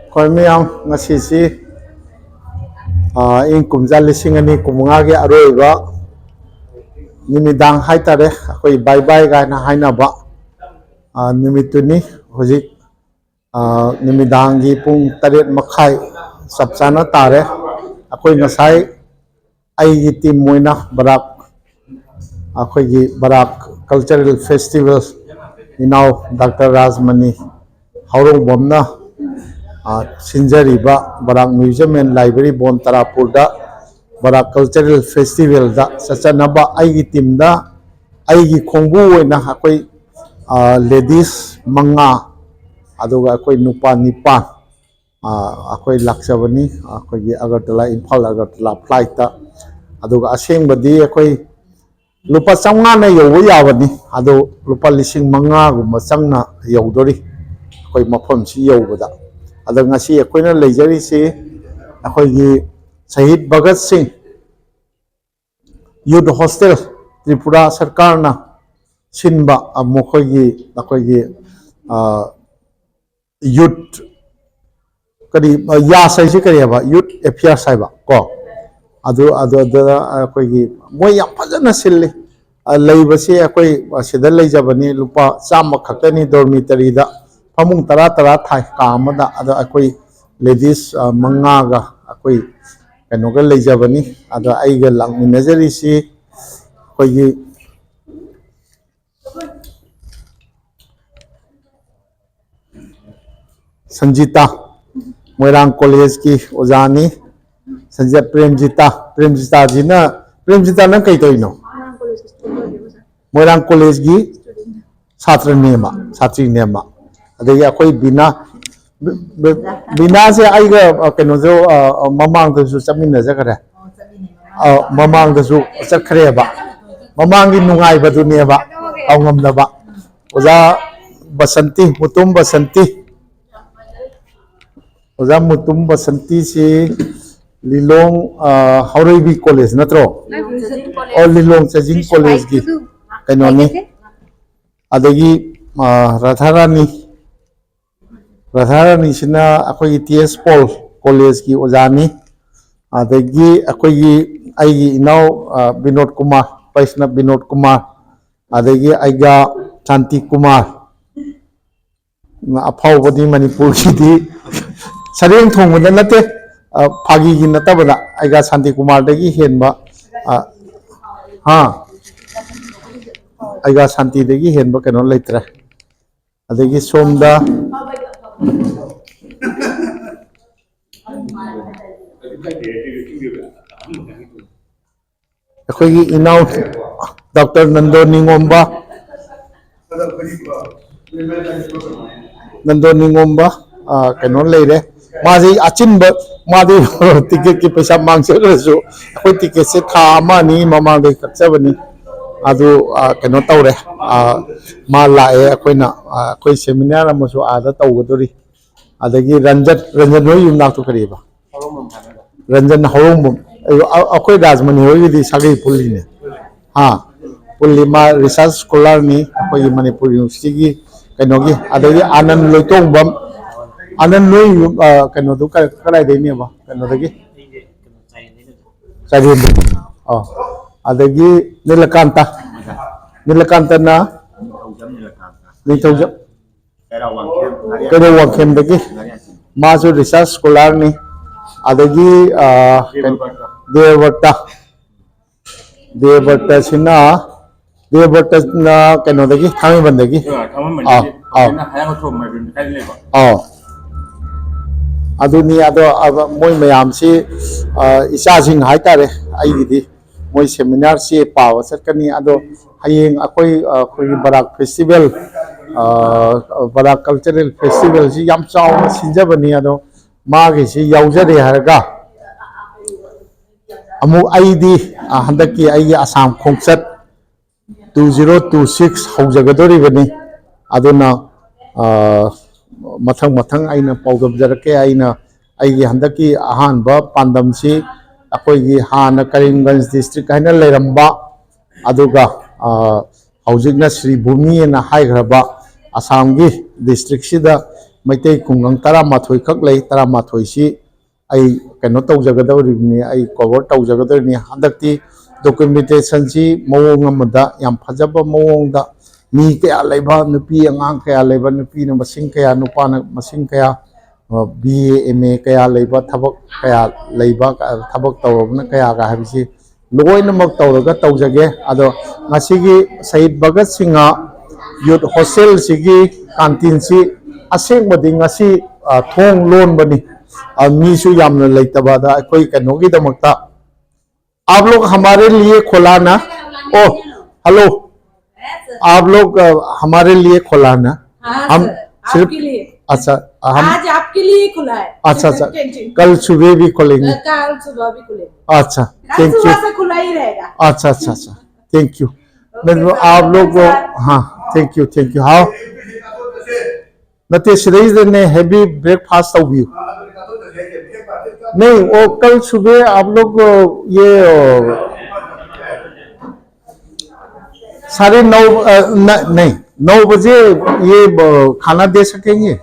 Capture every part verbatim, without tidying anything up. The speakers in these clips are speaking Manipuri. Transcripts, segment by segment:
ꯑꯩꯈꯣꯏ ꯃꯌꯥꯝ ꯉꯁꯤꯁꯤ, ꯑ, ꯏꯪ ꯀꯨꯝꯖꯥ ꯂꯤꯁꯤꯡ ꯑꯅꯤ ꯀꯨꯟꯃꯉꯥꯒꯤ ꯑꯔꯣꯏꯕ ꯅꯨꯃꯤꯗꯥꯡ ꯍꯥꯏꯇꯥꯔꯦ, ꯑꯩꯈꯣꯏ ꯕꯥꯏ ꯕꯥꯏ ꯀꯥꯏꯅ ꯍꯥꯏꯅꯕ, ꯑ, ꯅꯨꯃꯤꯠꯇꯨꯅꯤ꯫ ꯍꯧꯖꯤꯛ, ꯑ, ꯅꯨꯃꯤꯗꯥꯡꯒꯤ ꯄꯨꯡ ꯇꯔꯦꯠ ꯃꯈꯥꯏ ꯆꯞ ꯆꯥꯅ ꯇꯥꯔꯦ꯫ ꯑꯩꯈꯣꯏ ꯉꯁꯥꯏ ꯑꯩꯒꯤ ꯇꯤꯝ ꯑꯣꯏꯅ ꯕꯔꯥꯛ, ꯑꯩꯈꯣꯏꯒꯤ ꯕꯔꯥꯛ ꯀꯜꯆꯔꯦꯜ ꯐꯦꯁꯇꯤꯚꯦꯜ, ꯏꯅꯥꯎ ꯗꯥꯛꯇꯔ ꯔꯥꯖꯃꯅꯤ ꯍꯧꯔꯣꯡꯕꯝꯅ, ꯑ, ꯁꯤꯟꯖꯔꯤꯕ ꯕꯔꯥꯛ ꯃ꯭ꯌꯨꯖꯤꯌꯝ ꯑꯦꯟ ꯂꯥꯏꯕ꯭ꯔꯦꯔꯤ ꯕꯣꯟ ꯇꯔꯥꯄꯨꯔꯗ ꯕꯔꯥꯛ ꯀꯜꯆꯔꯦꯜ ꯐꯦꯁꯇꯤꯚꯦꯜꯗ ꯆꯠꯆꯅꯕ ꯑꯩꯒꯤ ꯇꯤꯝꯗ ꯑꯩꯒꯤ ꯈꯣꯡꯕꯨ ꯑꯣꯏꯅ ꯑꯩꯈꯣꯏ, ꯑ, ꯂꯦꯗꯤꯁ ꯃꯉꯥ, ꯑꯗꯨꯒ ꯑꯩꯈꯣꯏ ꯅꯨꯄꯥ ꯅꯤꯄꯥꯟ, ꯑ, ꯑꯩꯈꯣꯏ ꯂꯥꯛꯆꯕꯅꯤ꯫ ꯑꯩꯈꯣꯏꯒꯤ ꯑꯒꯔꯇꯂꯥ, ꯏꯝꯐꯥꯜ ꯑꯒꯔꯇꯂꯥ ꯐ꯭ꯂꯥꯏꯠꯇ꯫ ꯑꯗꯨꯒ ꯑꯁꯦꯡꯕꯗꯤ ꯑꯩꯈꯣꯏ ꯂꯨꯄꯥ ꯆꯥꯝꯃꯉꯥꯅ ꯌꯧꯕ ꯌꯥꯕꯅꯤ, ꯑꯗꯣ ꯂꯨꯄꯥ ꯂꯤꯁꯤꯡ ꯃꯉꯥꯒꯨꯝꯕ ꯆꯪꯅ ꯌꯧꯗꯣꯔꯤ ꯑꯩꯈꯣꯏ ꯃꯐꯝꯁꯤ ꯌꯧꯕꯗ꯫ ꯑꯗ ꯉꯁꯤ ꯑꯩꯈꯣꯏꯅ ꯂꯩꯖꯔꯤꯁꯤ ꯑꯩꯈꯣꯏꯒꯤ ꯁꯍꯤꯗ ꯚꯒꯠ ꯁꯤꯡ ꯌꯨꯠ ꯍꯣꯁꯇꯦꯜ, ꯇ꯭ꯔꯤꯄꯨꯔꯥ ꯁꯔꯀꯥꯔꯅ ꯁꯤꯟꯕ, ꯑ, ꯃꯈꯣꯏꯒꯤ, ꯑꯩꯈꯣꯏꯒꯤ, ꯑ, ꯌꯨꯠ, ꯀꯔꯤ, ꯑ, ꯌꯥꯁ ꯍꯥꯏꯁꯤ ꯀꯔꯤ ꯍꯥꯏꯕ? ꯌꯨꯠ ꯑꯦꯐꯤꯌꯔꯁ ꯍꯥꯏꯕ ꯀꯣ꯫ ꯑꯗꯨ, ꯑꯗꯨ, ꯑꯗꯨꯗ ꯑꯩꯈꯣꯏꯒꯤ ꯃꯣꯏ ꯌꯥꯝ ꯐꯖꯅ ꯁꯤꯜꯂꯤ꯫ ꯑ, ꯂꯩꯕꯁꯤ ꯑꯩꯈꯣꯏ ꯑꯁꯤꯗ ꯂꯩꯖꯕꯅꯤ, ꯂꯨꯄꯥ ꯆꯥꯝꯃ ꯈꯛꯇꯅꯤ ꯗꯣꯔꯃꯤꯇꯔꯤꯗ꯫ ꯐꯃꯨꯡ ꯇꯔꯥ ꯇꯔꯥ ꯊꯥꯏ ꯀꯥ ꯑꯃꯗ꯫ ꯑꯗꯣ ꯑꯩꯈꯣꯏ ꯂꯦꯗꯤꯁ, ꯑ, ꯃꯉꯥꯒ ꯑꯩꯈꯣꯏ ꯀꯩꯅꯣꯒ ꯂꯩꯖꯕꯅꯤ꯫ ꯑꯗꯣ ꯑꯩꯒ ꯂꯥꯛꯃꯤꯟꯅꯖꯔꯤꯁꯤ ꯑꯩꯈꯣꯏꯒꯤ ꯁꯟꯖꯤꯇꯥ, ꯃꯣꯏꯔꯥꯡ ꯀꯣꯂꯦꯖꯀꯤ ꯑꯣꯖꯥꯅꯤ꯫ ꯁꯟꯖꯤꯇꯥ, ꯄ꯭ꯔꯦꯝꯖꯤꯇꯥ, ꯄ꯭ꯔꯦꯝꯖꯤꯇꯥꯖꯤꯅ, ꯄ꯭ꯔꯦꯝꯖꯤꯇꯥ, ꯅꯪ ꯀꯩ ꯇꯧꯔꯤꯅꯣ? ꯃꯣꯏꯔꯥꯡ ꯀꯣꯂꯦꯖꯀꯤ ꯁꯥꯇ꯭ꯔꯅꯦꯃ, ꯁꯥꯇ꯭ꯔꯤꯅꯦꯃ꯫ ꯑꯗꯒꯤ ꯑꯩꯈꯣꯏ ꯕꯤꯅꯥ, ꯕꯤ-, ꯕꯤ-, ꯕꯤꯅꯥꯁꯦ ꯑꯩꯒ, ꯑ, ꯀꯩꯅꯣꯁꯨ, ꯑ, ꯑ, ꯃꯃꯥꯡꯗꯁꯨ ꯆꯠꯃꯤꯟꯅꯖꯈ꯭ꯔꯦ꯫ ꯑ, ꯃꯃꯥꯡꯗꯁꯨ ꯆꯠꯈ꯭ꯔꯦꯕ꯫ ꯃꯃꯥꯡꯒꯤ ꯅꯨꯡꯉꯥꯏꯕꯗꯨꯅꯦꯕ ꯀꯥꯎꯉꯝꯗꯕ꯫ ꯑꯣꯖꯥ ꯕꯁꯟꯇꯤ, ꯃꯨꯇꯨꯝ ꯕꯁꯟꯇꯤ꯫ ꯑꯣꯖꯥ ꯃꯨꯇꯨꯝ ꯕꯁꯟꯇꯤꯁꯤ ꯂꯤꯂꯣꯡ, ꯑ, ꯍꯥꯎꯔꯩꯕꯤ ꯀꯣꯂꯦꯖ ꯅꯠꯇ꯭ꯔꯣ? ꯂꯤꯂꯣꯡ ꯆꯥꯖꯤꯡ ꯑꯣ, ꯀꯣꯂꯦꯖ꯫ ꯂꯤꯂꯣꯡ ꯆꯥꯖꯤꯡ ꯁꯤꯁꯨ ꯀꯣꯂꯦꯖꯀꯤ ꯍꯥꯏꯒꯦꯁꯦ? ꯀꯩꯅꯣꯅꯤ꯫ ꯍꯥꯏꯒꯦꯁꯦ? ꯑꯗꯒꯤ, ꯑ, ꯔꯥꯙꯥꯔꯥꯅꯤ, ꯔꯥꯙꯥꯔꯥꯅꯤꯁꯤꯅ ꯑꯩꯈꯣꯏꯒꯤ ꯇꯤ ꯑꯦꯁ ꯄꯣꯜ ꯀꯣꯂꯦꯖꯀꯤ ꯑꯣꯖꯥꯅꯤ꯫ ꯑꯗꯒꯤ ꯑꯩꯈꯣꯏꯒꯤ, ꯑꯩꯒꯤ ꯏꯅꯥꯎ, ꯑ, ꯕꯤꯅꯣꯗ ꯀꯨꯃꯥꯔ, ꯕꯩꯁꯅꯕ ꯕꯤꯅꯣꯗ ꯀꯨꯃꯥꯔ, ꯑꯗꯒꯤ ꯑꯩꯒꯥ ꯁꯥꯟꯇꯤ ꯀꯨꯃꯥꯔ, ꯑꯐꯥꯎꯕꯗꯤ ꯃꯅꯤꯄꯨꯔꯒꯤꯗꯤ ꯁꯔꯦꯡ ꯊꯣꯡꯕꯗ ꯅꯠꯇꯦ, ꯑ, ꯐꯥꯒꯤꯒꯤ ꯅꯠꯇꯕꯗ ꯑꯩꯒꯥ ꯁꯥꯟꯇꯤ ꯀꯨꯃꯥꯔꯗꯒꯤ ꯍꯦꯟꯕ, ꯑ, ꯍꯥ? ꯑꯩꯒꯥ ꯁꯥꯟꯇꯤꯗꯒꯤ ꯍꯦꯟꯕ ꯀꯩꯅꯣ ꯂꯩꯇ꯭ꯔꯦ꯫ ꯑꯗꯒꯤ ꯁꯣꯝꯗ ꯑꯩꯈꯣꯏꯒꯤ ꯏꯅꯥꯎ ꯗꯥꯛꯇꯔ ꯅꯟꯗꯣ ꯅꯤꯉꯣꯝꯕ, ꯅꯟꯗꯣ ꯅꯤꯉꯣꯝꯕ, ꯑ, ꯀꯩꯅꯣ ꯂꯩꯔꯦ꯫ ꯃꯥꯁꯤ ꯑꯆꯤꯟꯕ, ꯃꯥꯗꯤ ꯇꯤꯀꯦꯠꯀꯤ ꯄꯩꯁꯥ ꯃꯥꯡꯖꯈ꯭ꯔꯁꯨ ꯑꯩꯈꯣꯏ ꯇꯤꯀꯦꯠꯁꯦ ꯊꯥ ꯑꯃ ꯑꯅꯤ ꯃꯃꯥꯡꯗꯒꯤ ꯀꯛꯆꯕꯅꯤ꯫ ꯑꯗꯨ, ꯑ, ꯀꯩꯅꯣ ꯇꯧꯔꯦ, ꯑ, ꯃꯥ ꯂꯥꯛꯑꯦ꯫ ꯑꯩꯈꯣꯏꯅ, ꯑ, ꯑꯩꯈꯣꯏ ꯁꯦꯃꯤꯅꯥꯔ ꯑꯃꯁꯨ ꯑꯥꯗ ꯇꯧꯒꯗꯣꯔꯤ꯫ ꯑꯗꯒꯤ ꯔꯟꯖꯟ, ꯔꯟꯖꯟ ꯍꯣꯏ ꯌꯨꯝꯅꯥꯛꯇꯣ ꯀꯔꯤꯕ? ꯔꯟꯖꯟ ꯍꯧꯔꯣꯡꯕꯝ꯫ ꯑꯩ-, ꯑ-, ꯑꯩꯈꯣꯏ ꯔꯥꯖꯃꯅꯤ ꯍꯣꯏꯒꯤꯗꯤ ꯁꯥꯒꯩ ꯄꯨꯜꯂꯤꯅꯦ꯫ ꯍꯥ? ꯄꯨꯜꯂꯤ꯫ ꯃꯥ ꯔꯤꯁꯔꯁ ꯁ꯭ꯀꯣꯂꯔꯅꯤ ꯑꯩꯈꯣꯏꯒꯤ ꯃꯅꯤꯄꯨꯔ ꯌꯨꯅꯤꯚꯔꯁꯤꯇꯤꯒꯤ ꯀꯩꯅꯣꯒꯤ꯫ ꯑꯗꯒꯤ ꯑꯥꯅꯟ ꯂꯣꯏꯇꯣꯡꯕꯝ꯫ ꯑꯥꯅꯟ ꯅꯣꯏ ꯌꯨꯝ, ꯑ, ꯀꯩꯅꯣꯗꯨ ꯀ-, ꯀꯗꯥꯏꯗꯩꯅꯦꯕ? ꯀꯩꯅꯣꯗꯒꯤ? ꯆꯥꯏꯔꯦꯟꯗꯒꯤ꯫ ꯑ꯫ ꯑꯗꯒꯤ ꯅꯤꯂꯀꯥꯟꯇ꯫ ꯅꯤꯂꯀꯥꯟꯇꯅ? ꯅꯤꯡꯊꯧꯖꯝ ꯅꯤꯂꯀꯥꯟꯇ꯫ ꯅꯤꯡꯊꯧꯖꯝ꯫ ꯀꯩꯔꯥꯎ ꯋꯥꯡꯈꯦꯝ, ꯀꯩꯔꯥꯎ ꯋꯥꯡꯈꯦꯝꯗꯒꯤ꯫ ꯃꯥꯁꯨ ꯔꯤꯁꯔꯁ ꯁ꯭ꯀꯣꯂꯔꯅꯤ꯫ ꯑꯗꯒꯤ, ꯑ, ꯗꯦꯕꯕ꯭ꯔꯇ꯫ ꯗꯦꯕꯕ꯭ꯔꯇ꯫ ꯗꯦꯕꯕ꯭ꯔꯇꯁꯤꯅ, ꯗꯦꯕꯕ꯭ꯔꯇꯅ ꯀꯩꯅꯣꯗꯒꯤ, ꯊꯥꯡꯃꯩꯕꯟꯗꯒꯤ꯫ ꯑ, ꯊꯥꯡꯃꯩꯕꯟꯗꯒꯤ꯫ ꯑꯥ, ꯑꯥ꯫ ꯍꯧꯖꯤꯛꯅ ꯍꯌꯥꯡ ꯊꯣꯡ ꯃꯥꯏꯕꯝ ꯂꯩꯀꯥꯏꯗ ꯂꯩꯕ꯫ ꯑꯥ꯫ ꯑꯗꯨꯅꯤ, ꯑꯗꯣ, ꯑꯗꯣ ꯃꯣꯏ ꯃꯌꯥꯝꯁꯤ, ꯑ, ꯏꯆꯥꯁꯤꯡ ꯍꯥꯏꯇꯥꯔꯦ ꯑꯩꯒꯤꯗꯤ꯫ ꯃꯣꯏ ꯁꯦꯃꯤꯅꯥꯔꯁꯤ ꯄꯥꯕ ꯆꯠꯀꯅꯤ꯫ ꯑꯗꯣ ꯍꯌꯦꯡ ꯑꯩꯈꯣꯏ, ꯑ, ꯑꯩꯈꯣꯏꯒꯤ ꯕꯔꯥꯛ ꯐꯦꯁꯇꯤꯚꯦꯜ, ꯑ, ꯕꯔꯥꯛ ꯀꯜꯆꯔꯦꯜ ꯐꯦꯁꯇꯤꯚꯦꯜꯁꯤ ꯌꯥꯝ ꯆꯥꯎꯅ ꯁꯤꯟꯖꯕꯅꯤ꯫ ꯑꯗꯣ ꯃꯥꯒꯤꯁꯤ ꯌꯥꯎꯖꯔꯦ ꯍꯥꯏꯔꯒ ꯑꯃꯨꯛ ꯑꯩꯗꯤ, ꯑ, ꯍꯟꯗꯛꯀꯤ ꯑꯩꯒꯤ ꯑꯁꯥꯝ ꯈꯣꯡꯆꯠ two zero two six ꯍꯧꯖꯒꯗꯧꯔꯤꯕꯅꯤ꯫ ꯑꯗꯨꯅ, ꯑ, ꯃꯊꯪ ꯃꯊꯪ ꯑꯩꯅ ꯄꯥꯎꯗꯝꯖꯔꯛꯀꯦ꯫ ꯑꯩꯅ ꯑꯩꯒꯤ ꯍꯟꯗꯛꯀꯤ ꯑꯍꯥꯟꯕ ꯄꯥꯟꯗꯝꯁꯤ ꯑꯩꯈꯣꯏꯒꯤ ꯍꯥꯟꯅ ꯀꯔꯤꯝꯒꯟꯖ ꯗꯤꯁꯇ꯭ꯔꯤꯛ ꯍꯥꯏꯅ ꯂꯩꯔꯝꯕ, ꯑꯗꯨꯒ, ꯑ, ꯍꯧꯖꯤꯛꯅ ꯁ꯭ꯔꯤ ꯚꯨꯃꯤ ꯍꯥꯏꯅ ꯍꯥꯏꯈ꯭ꯔꯕ ꯑꯁꯥꯝꯒꯤ ꯗꯤꯁꯇ꯭ꯔꯤꯛꯁꯤꯗ ꯃꯩꯇꯩ ꯈꯨꯡꯒꯪ ꯇꯔꯥꯃꯥꯊꯣꯏ ꯈꯛ ꯂꯩ꯫ ꯇꯔꯥꯃꯥꯊꯣꯏꯁꯤ ꯑꯩ ꯀꯩꯅꯣ ꯇꯧꯖꯒꯗꯧꯔꯤꯕꯅꯤ, ꯑꯩ ꯀꯣꯚꯔ ꯇꯧꯖꯒꯗꯧꯔꯤꯕꯅꯤ꯫ ꯍꯟꯗꯛꯇꯤ ꯗꯣꯀꯨꯃꯦꯟꯇꯦꯁꯟꯁꯤ ꯃꯑꯣꯡ ꯑꯃꯗ, ꯌꯥꯝ ꯐꯖꯕ ꯃꯑꯣꯡꯗ, ꯃꯤ ꯀꯌꯥ ꯂꯩꯕ, ꯅꯨꯄꯤ ꯑꯉꯥꯡ ꯀꯌꯥ ꯂꯩꯕ, ꯅꯨꯄꯤꯅ ꯃꯁꯤꯡ ꯀꯌꯥ, ꯅꯨꯄꯥꯅ ꯃꯁꯤꯡ ꯀꯌꯥ, ꯕꯤ ꯑꯦ, ꯑꯦꯝ ꯑꯦ ꯀꯌꯥ ꯂꯩꯕ, ꯊꯕꯛ ꯀꯌꯥ ꯂꯩꯕ, ꯊꯕꯛ ꯇꯧꯔꯕꯅ ꯀꯌꯥꯒ ꯍꯥꯏꯕꯁꯤ ꯂꯣꯏꯅꯃꯛ ꯇꯧꯔꯒ ꯇꯧꯖꯒꯦ꯫ ꯑꯗꯣ ꯉꯁꯤꯒꯤ ꯁꯍꯤꯗ ꯚꯒꯠ ꯁꯤꯡꯍ ꯌꯨꯠ ꯍꯣꯁꯇꯦꯜꯁꯤꯒꯤ ꯀꯥꯟꯇꯤꯟꯁꯤ ꯑꯁꯦꯡꯕꯗꯤ ꯉꯁꯤ, ꯑ, ꯊꯣꯡ ꯂꯣꯟꯕꯅꯤ꯫ ꯑ, ꯃꯤꯁꯨ ꯌꯥꯝꯅ ꯂꯩꯇꯕ꯫ ꯑꯗ ꯑꯩꯈꯣꯏ ꯀꯩꯅꯣꯒꯤꯗꯃꯛꯇ, आप लोग हमारे लिए खोला ना। ओ, हेलो। आप लोग, अ, हमारे लिए खोला ना। हाँ, हम सर, सिर्फ आपके लिए। अच्छा, हम आज आपके लिए खुला है। अच्छा, अच्छा। कैंटीन। कल सुबह भी खोलेंगे। कल सुबह भी खुलेंगे। अच्छा, कल थैंक यू। सुबह से खुला ही रहेगा। अच्छा, अच्छा, अच्छा। Thank you. ओके, मतलब सर, आप लोग, सर। हाँ, थैंक यू, थैंक यू। हाँ। नते, सिरीज ने हैवी ब्रेकफास्ट हो गई। नहीं, वो कल सुबह आप लोग, ये, साढ़े नौ, अ, न-, नहीं, नौ बजे ये, अ, खाना दे सकेंगे?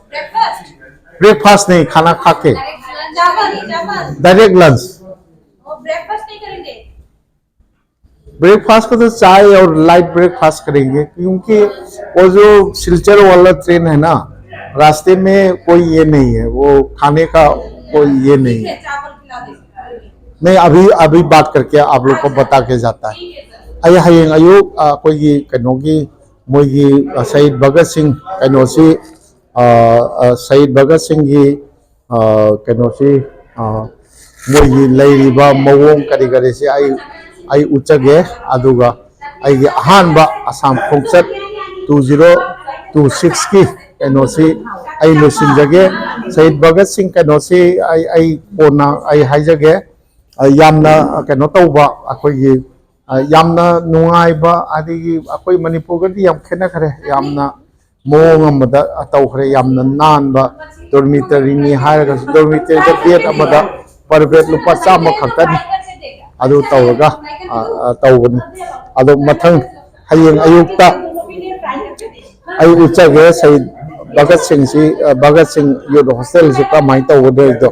ब्रेकफास्ट नहीं, खाना खा के। चावल, चावल। Direct lunch. वो ब्रेकफास्ट नहीं करेंगे? ब्रेकफास्ट को तो चाय और लाइट ब्रेकफास्ट करेंगे, क्योंकि वो जो सिलचर वाला ट्रेन है ना, रास्ते में कोई ये नहीं है, वो खाने का कोई ये नहीं है। चावल खिला दे। नहीं, अभी, अभी बात करके आप लोग को बता के जाता है। ठीक है, सर। ꯑꯩ ꯍꯌꯦꯡ ꯑꯌꯨꯛ, ꯑ, ꯑꯩꯈꯣꯏꯒꯤ ꯀꯩꯅꯣꯒꯤ, ꯃꯣꯏꯒꯤ, ꯑ, ꯁꯍꯤꯗ ꯚꯒꯠ ꯁꯤꯡ ꯀꯩꯅꯣꯁꯤ, ꯑ, ꯑ, ꯁꯍꯤꯗ ꯚꯒꯠ ꯁꯤꯡꯒꯤ, ꯑ, ꯀꯩꯅꯣꯁꯤ, ꯑ, ꯃꯣꯏꯒꯤ ꯂꯩꯔꯤꯕ ꯃꯑꯣꯡ ꯀꯔꯤ ꯀꯔꯤꯁꯤ ꯑꯩ, ꯑꯩ ꯎꯠꯆꯒꯦ꯫ ꯑꯗꯨꯒ ꯑꯩꯒꯤ ꯑꯍꯥꯟꯕ ꯑꯁꯥꯝ ꯈꯣꯡꯆꯠ two zero two sixꯀꯤ ꯀꯩꯅꯣꯁꯤ ꯑꯩ ꯂꯣꯏꯁꯤꯟꯖꯒꯦ꯫ ꯁꯍꯤꯗ ꯚꯒꯠ ꯁꯤꯡ ꯀꯩꯅꯣꯁꯤ ꯑꯩ, ꯑꯩ ꯀꯣꯟꯅ ꯑꯩ ꯍꯥꯏꯖꯒꯦ꯫ ꯑ, ꯌꯥꯝꯅ, ꯑ, ꯀꯩꯅꯣ ꯇꯧꯕ, ꯑꯩꯈꯣꯏꯒꯤ, ꯑ, ꯌꯥꯝꯅ ꯅꯨꯡꯉꯥꯏꯕ, ꯑꯗꯒꯤ ꯑꯩꯈꯣꯏ ꯃꯅꯤꯄꯨꯔꯒꯗꯤ ꯌꯥꯝ ꯈꯦꯠꯅꯈ꯭ꯔꯦ꯫ ꯌꯥꯝꯅ ꯃꯑꯣꯡ ꯑꯃꯗ ꯇꯧꯈ꯭ꯔꯦ꯫ ꯌꯥꯝꯅ ꯅꯥꯟꯕ ꯗꯣꯔꯃꯤꯇꯔꯤꯅꯤ ꯍꯥꯏꯔꯒꯁꯨ, ꯗꯣꯔꯃꯤꯇꯔꯤꯗ ꯕꯦꯗ ꯑꯃꯗ ꯄꯔ ꯕꯦꯗ ꯂꯨꯄꯥ ꯆꯥꯝꯃ ꯈꯛꯇꯅꯤ꯫ ꯑꯗꯨ ꯇꯧꯔꯒ ꯑ, ꯑ, ꯇꯧꯕꯅꯤ꯫ ꯑꯗꯣ ꯃꯊꯪ ꯍꯌꯦꯡ ꯑꯌꯨꯛꯇ ꯑꯩ ꯎꯠꯆꯒꯦ, ꯁꯍꯤꯗ ꯚꯒꯠ ꯁꯤꯡꯁꯤ, ꯑ, ꯚꯒꯠ ꯁꯤꯡ ꯌꯨꯠ ꯍꯣꯁꯇꯦꯜꯁꯤ ꯀꯔꯝꯍꯥꯏꯅ ꯇꯧꯒꯗꯣꯏꯗꯣ꯫